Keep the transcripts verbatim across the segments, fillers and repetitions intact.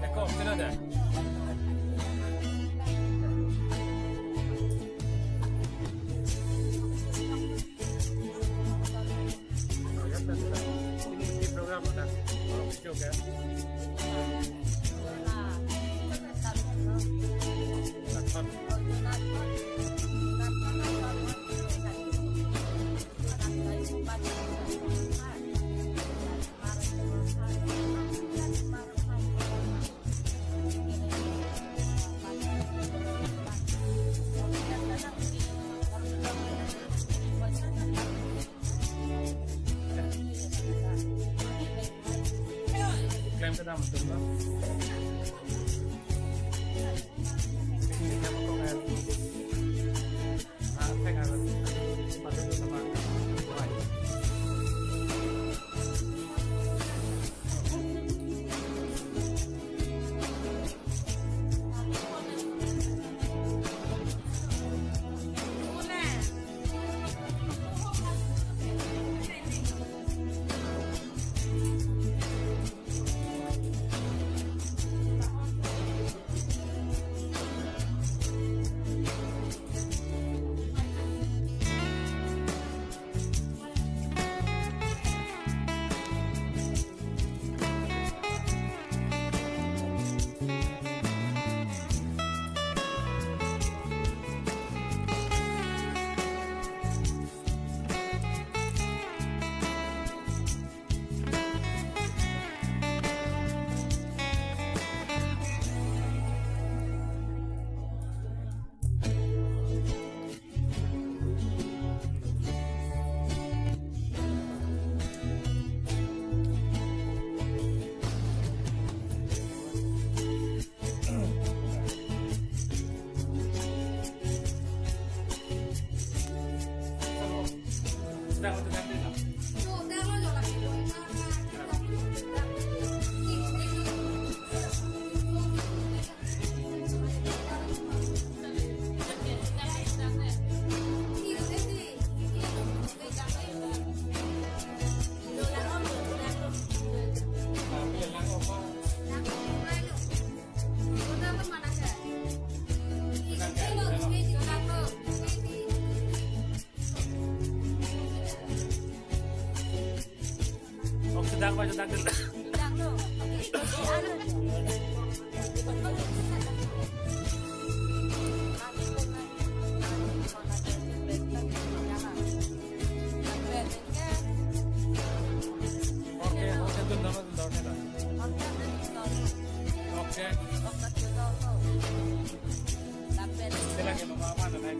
Lekok, sino deh? Ini di program ada. Oke. Klem ke dam betul, no? Ini dia pokoknya. Ah, saya nggak ngerti. Patut sama. Wah. Ok, sedang, Pak, sedang. Ok, ok, tun, tun, tun, tun, tun. Ok. Sila ke mama mana naik.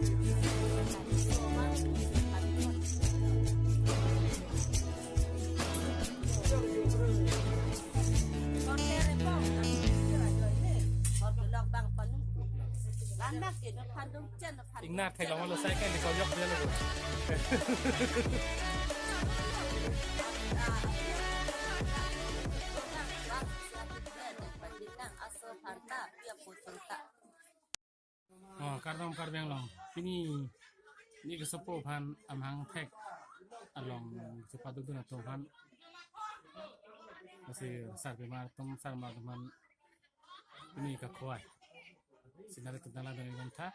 Ingnar theklong lo sai kan di koyok dia lo. Oh, kardom Karbi Anglong. Pini, pini kesopo aphan amahang thek along chepaduk dun atum aphan. Lasi sarpimar atum, sarmar atum aphan pini kakhwai. Scenery kedang la dun ingkon tha.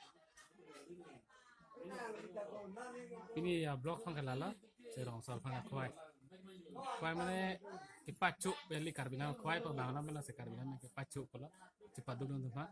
Pini a-vlog aphan ke lalo, si rong asor aphan kakhwai. Khwai mane kepacho, beli Karbi Anglong khwai pu bang alam mane si Karbi Anglong kepacho pulo, chepaduk dun atum aphan.